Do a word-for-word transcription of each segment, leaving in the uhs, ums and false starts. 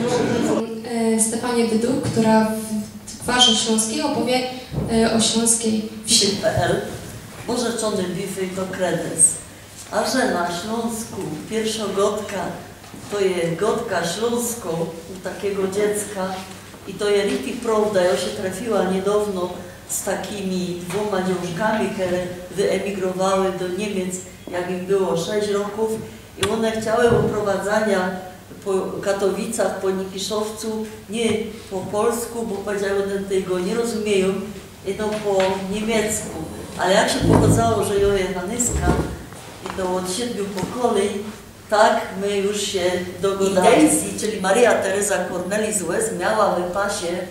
E, Stefanie Dyduch, która w Gwarze Śląskiej opowie e, o śląskiej wsi. P L. Porzeczōny bify to kredens. A że na Ślōnsku piyrszŏ godka to je godka ślōnskŏ u takigo dziecka i to je richtig prowda. Jŏ sie trefiła niydŏwno z takimi dwōma dziołszkami, kere wyemigrowały do Niymiec, jak im było sześć rokōw i ône chciały ôprowadzania po Katowicach, po Nikiszowcu, niy po polsku, bo powiedziały, ône tego niy rozumiyōm, ino po niymiecku. Ale jak sie pokozało, że jŏ je Hanyska i to ôd siedmiu pokolyń, tak my już sie dogodali. I Daisy, czyli Maria Teresa Cornelis West, miała w pasie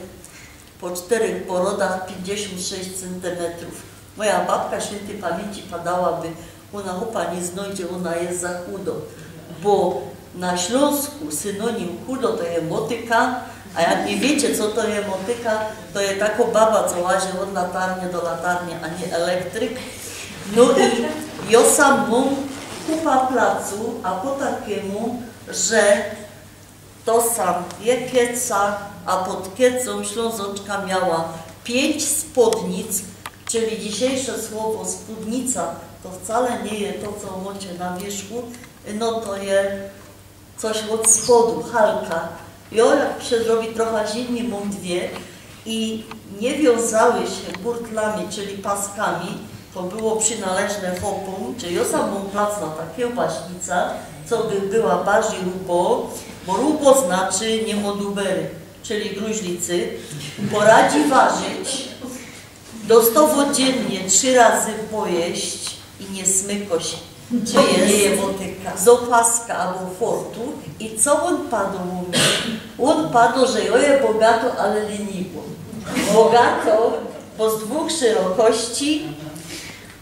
po sztyrech porodach piyńćdziesiōnt sześć cyntymetrōw. Moja babka świyntyj pamiyńci padałaby, ôna chłopa niy znojdzie, ôna je za chudŏ. Bo na Ślōnsku synonim chudo to je motyka, a jak niy wiycie, co to je motyka, to je takŏ baba, co łazi ôd latarnie do latarnie, a niy elektryk. No i jŏ sam mōm kupa placu, a po takimu, że to sam je keca, a pod kecōm Ślōnzŏczka miała piyńć spodnic, czyli dzisiyjsze słowo spódnica to wcale niy je to, co mŏcie na wirzchu, no to je coś ôd spodu, halka. Jŏ, jak sie zrobi trocha zimnij, mōm dwie i niy wiōnzały sie burtlami, czyli paskami, to było przinależne chopōm, czyli jŏ sam mōm plac na ta kiełbaśnica, co by była bardzij rubo, bo rubo znaczy niy mŏ dubery, czyli gruźlicy, poradzi warzić, dostŏwŏ dziynnie trzi razy pojeść i niy smykŏ sie. Czy je motyka? Z ôpaska abo fortu. I co ôn padŏ u mie? Ôn padŏ, że jŏ je bogatŏ, ale leniwŏ. Bogatŏ, bo z dwōch szerŏkości,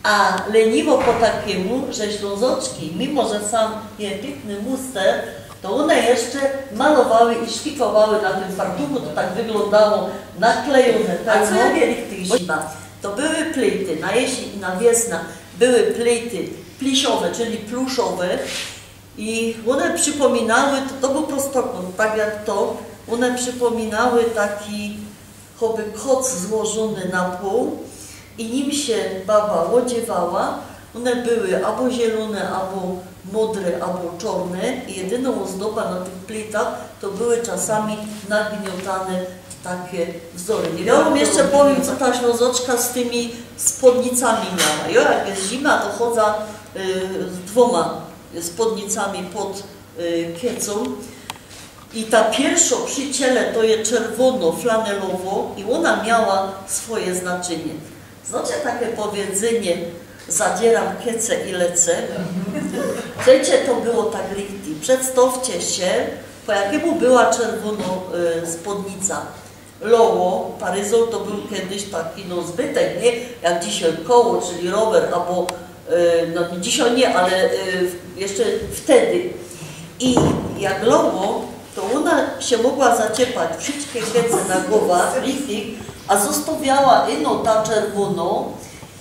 a leniwŏ po takimu, że Ślōnzŏczki, mimo że sam je piykny muster, to ône jeszcze malowały i szlifkowały na tym fartuchu, to tak wyglōndało naklejōne. A co jak je richtig zima? To były plyty, na jesień i na wiosna były plyty plisiowe, czyli pluszowe i ône przipōminały, to, to bōł prostokōnt, tak jak to, ône przipōminały taki choby koc złożōny na pōł i nim sie baba ôdziywała, ône były abo zielōne, abo modre, abo czŏrne i jedynŏ ôzdoba na tych plytach to były czasami nagniotane takie wzory. Niy wiadōmo jeszcze powiym, co ta Ślōnzŏczka z tymi spōdnicami miała. Jŏ, jak je zima, to chodzã y, z dwōma spōdnicami pod y, kiecōm. I ta piyrszŏ przi ciele to je czerwōnŏ, flanelowŏ i ôna miała swoje znaczynie. Znŏcie takie powiedzynie: „Zadziyram kiece i lecę”? Wiycie, to było tak richtig. Przedstŏwcie sie, po jakimu była czerwōnŏ y, spōdnica. Loło, paryzol to bōł kedyś taki, no, zbytek, niy? Jak dzisiej koło, czyli rower, abo, y, no, dzisiej niy, ale y, jeszcze wtedy. I jak loło, to ôna sie mogła zaciepać wszyjske kiece na gowa, richtig, a ôstŏwiała ino ta czerwōnŏ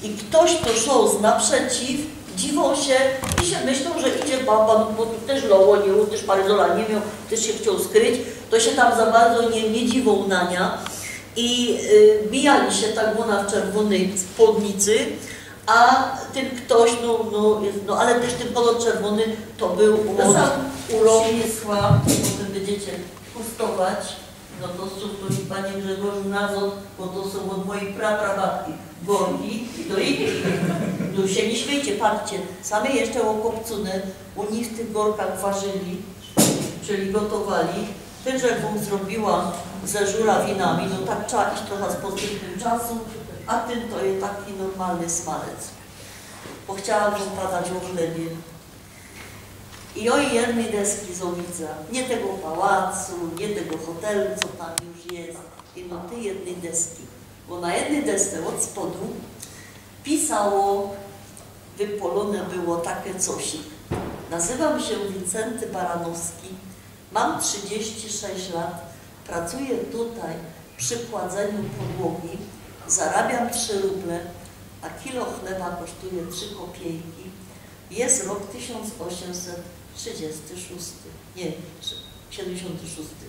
i ftoś, fto szoł z naprzeciw, dziwoł sie i sie myśloł, że idzie baba, no bo tyż loło niy mioł, tyż paryzola niy mioł, tyż sie chcioł skryć, to sie tam za bardzo niy, niy dziwoł na niã. I y, mijali sie tak ôna w czerwōnyj spōdnicy, a tyn ftoś, no, no, no ale tyż tyn kolor czerwōny to bōł ôd uroku. Przyniosła, potem bydziecie gustować. No to sōm, to mi, panie Grzegorzu, nazŏd, bo to sōm ôd mojij praprababki. Gorki i to ich. No sie niy śmiejcie, patrzcie. Same jeszcze ôkopcōne, u nich w tych gorkach warzyli, czyli gotowali. Tyż żech wōm zrobiła ze żurawinami, no tak trzeba iś trocha z pozbitnym czasu, a tyn to je taki normalny smalec. Bo chciałam wōm padać ô chlebie. I ôj jednyj deski zŏ widza, niy tego pałacu, niy tego hotelu, co tam już je, ino tyj jednyj deski. Bo na jednyj desce ôd spodu pisało, wypolōne było takie cosik. „Nazywam sie Wincenty Baranowski, mam trzidziści sześć lat, pracuję tutaj przy kładzeniu podłogi, zarabiam trzi ruble, a kilo chleba kosztuje trzi kopiejki. Jest rok tysiōnc ôziymset trzidziesty szōsty”, niy, siedymdziesiōnty szōsty.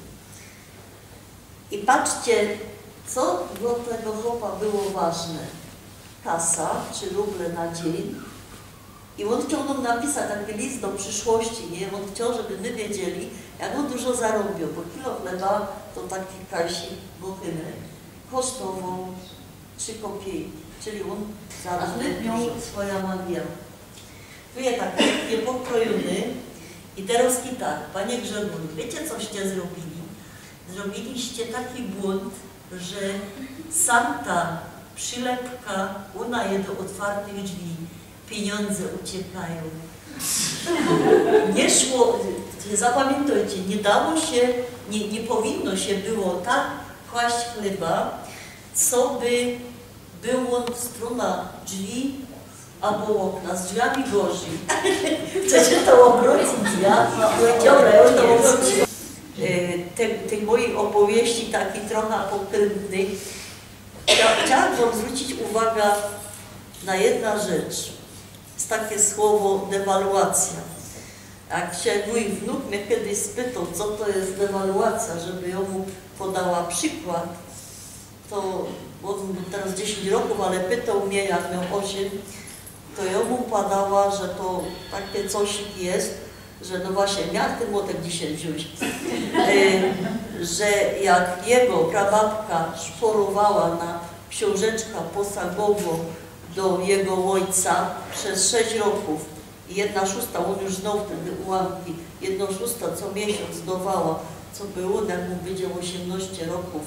I patrzcie, co dlŏ tego chopa było ważne. Kasa czy ruble na dziyń. I ôn chcioł nōm napisać taki list do prziszłości, niy? Ôn chcioł, żeby my wiedzieli, jak ôn dużo zarŏbiŏ, bo kilo chleba, to taki Kasi bochynek, kosztowoł trzi kopiejki, czyli ôn zarŏbił dużo. A wnet mioł swoja magia. Tu je tak piyknie pokrojōny. I terŏz i tak, panie Grzegorzu, wiycie, coście zrobiyli? Zrobiyliście taki błōnd, że sam ta przilepka, ôna je do ôtwartych drzwi. Piniōndze uciekajōm. Niy szło, zapamiyntejcie, niy dało sie, niy, niy powinno sie było tak kłaść chleba, co by było w strōna drzwi abo ôkna. Z drzwiami gorzyj. Chcecie to ôbrōcić? Ja? Dobra, ja już to ôbrōciłam. E, te, te moje ôpowieści taki trocha pokrymtny. Chcia-, chciałabych wōm zwrōcić uwaga na jedna rzecz. Jest takie słowo dewaluacja. Jak sie mōj wnuk mie kejś spytoł, co to jest dewaluacja, żeby jŏ mu podała przikłŏd, to ôn terŏz dziesiyńć rokōw, ale pytoł mie, jak mioł ôziym, to jŏ mu podała, że to takie coś jest, że no właśnie, miałam ten młotek dzisiej wziōńć, e, że jak jego prababka szporowała na ksiōnżeczka posagowŏ do jego ôjca przez sześć rokōw, jedna szōsta, ôn już znoł wtedy ułamki, jedna szōsta co miesiōnc dŏwała, co by ôn, jak mu bydzie ôziymnŏście rokōw,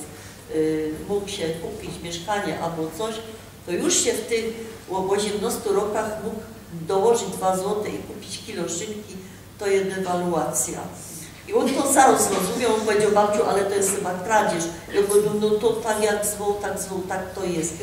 y, mōg sie kupić miyszkanie abo coś, to już sie w tych ô-, ôziymnŏstu rokach mōg dołożyć dwa złote i kupić kilo szynki, to je dewaluacja. I ôn to zarŏz zrozumioł, ôn powiedzioł: „Babciu, ale to jest chyba kradzież”. Jŏ gŏdōm: „No to tak jak zło, tak zło, tak to jest”.